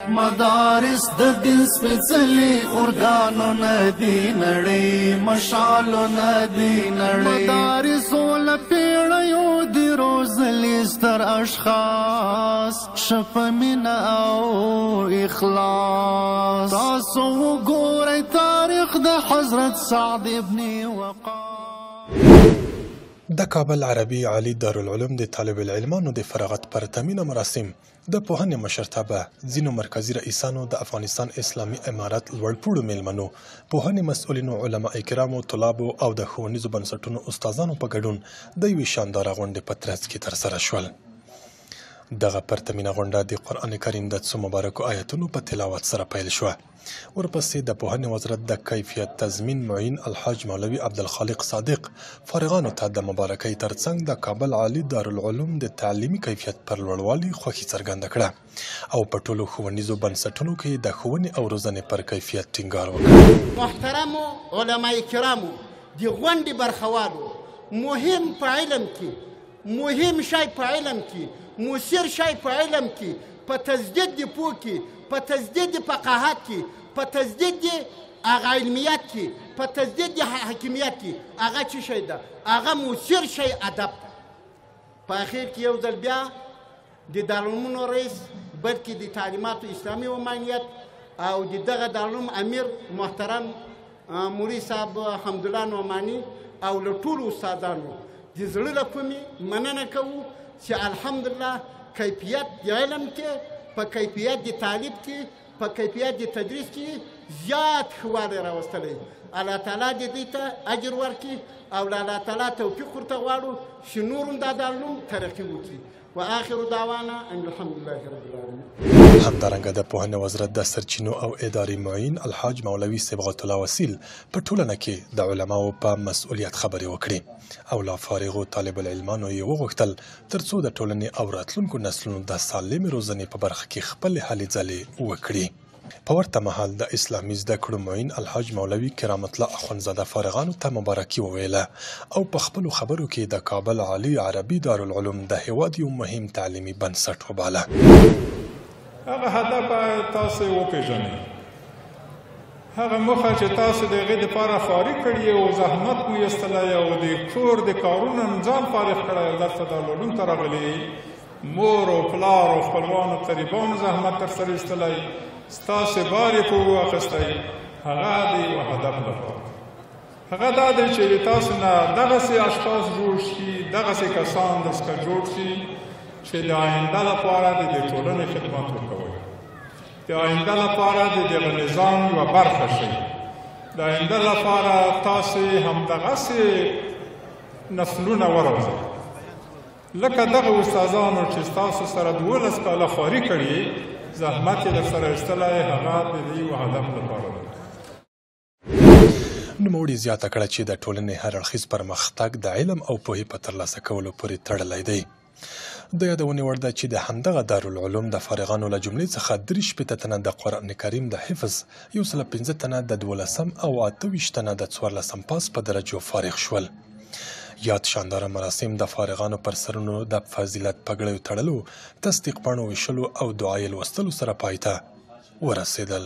مدارس د دین سپېڅلي ارګانونه دي نړۍ، مشالونه دي نړۍ. مدارسو له پېړیو دي روزلي ستر اشخاص، ښه په مینه او اخلاص. تاسو وګورئ تاریخ د حضرت سعد ابن وقاص. د کابل عربي عالي دارالعلوم د طالب العلمانو د فراغت پرتمینه مراسم د پوهنې مشرتابه، ځینو مرکزي رئیسانو، د افغانستان اسلامي امارت لوړپوړو میلمنو، پوهنې مسؤلینو، علماء کرامو، طلابو او د ښوونیزو بنسټونو استادانو په ګډون د یوې شانداره غونډې په ترڅ کې ترسره شول. دغه پرتمینه غونډه د قرآن کریم د څو مبارکو آیتونو په تلاوت سره پیل شوه. ورپسې د پوهنې وزارت د کیفیت تضمین معین الحاج مولوي عبدالخالق صادق فارغانو ته د مبارکۍ ترڅنګ د کابل عالي دارالعلوم د تعلیمي کیفیت پر لوړوالي خوښي څرګنده کړه او په ټولو ښوونیزو بنسټونو کې د ښوونې او روزنې پر کیفیت ټینګار وکړ. محترمو علماء کرامو، د غونډې برخوالو، مهم په علم کې، مهم شی په علم کې، مثیر شی په علم کې، په تجدید د پوه کې، په تجدید د فقاهت کې، په تجدید د هغه علمیت کې، په تجدید د حاکمیت کې، هغه څه شی ده؟ هغه مثیر شی ادب ده. په اخر کې یو ځل بیا د دارالعلومونو رئیس، بلکې د تعلیماتو اسلامي ومانیت او د دغه دارالعلوم امیر محترم مولوي صاحب حمدالله نعماني او له ټولو استادانو د زړه له کومې مننه کوو چې الحمدلله کیفیت د علم کې، په کیفیت د طالب کې، په کیفیت د تدریس کې زیات ښه والی راوستلی. الله تعالی دې دوی ته اجر ورکړي او له الله تعالی توفیق ورته غواړو چې نور هم دا دارالعلوم ترقي وکړي. وآخر دعوانا ان الحمد لله رب العالمین. همدارنګه د پوهنې وزارت د سرچینو او اداري معین الحاج مولوي صبغت الله وصیل په ټولنه کې د علماو په مسؤلیت خبرې وکړې او له فارغو طالب العلمانو یې وغوښتل ترڅو د ټولنې او راتلونکو نسلونو د سالمې روزنې په برخه کې خپلې هلې ځلې وکړي. په ورته مهال د اسلامي زده کړو معین الحاج مولوي کرامت الله اخوندزاده فارغانو ته مبارکي وویله او په خپلو خبرو کې د کابل عالي عربي دارالعلوم د هېواد یو مهم تعلیمي بنسټ وباله. هغه هدف باید تاسو وپېژنئ، هغه موخه چې تاسو د هغې دپاره خواري کړې او زحمت مو ایستلی او د کور د کارونو هم ځان فارغ کړی او دلته دارالعلوم ته راغلي، مور او پلار او خپلوانو قریبانو زحمت درسره ایستلی، ستاسې بار یې په اوږو اخیستی، هغه د یو هدف لپاره، هغه دا دی چې د تاسو نه دغسې اشخاص جوړ شي، دغسې کسان درڅخه جوړ شي چې د آینده لپاره د دې ټولنې خدمت وکوي، د آینده لپاره د دغه نظام یوه برخه شئ، د آینده لپاره تاسې همدغسې نسلونه وروزئ لکه دغه استادانو چې ستاسو سره 12 کاله خواري کړې، زحمت یې درسره ایستلی، هغه د دې یو هدف لپاره دی. نوموړي زیاته کړه چې د ټولنې هر اړخیز پرمختګ د علم او پوهې په ترلاسه کولو پورې تړلی دی. د یادونې وړ ده چې د همدغه دارالعلوم د فارغانو له جملې څخه 63 تنه د قرآن کریم د حفظ، 105 تنه د 12 او 28 تنه د 14 پاس په درجو فارغ شول. یاد شانداره مراسم د فارغانو پر سرونو د فضیلت پګړیو تړلو، تصدیق پاڼو ویشلو او دعایې لوستلو سره پای ته ورسېدل.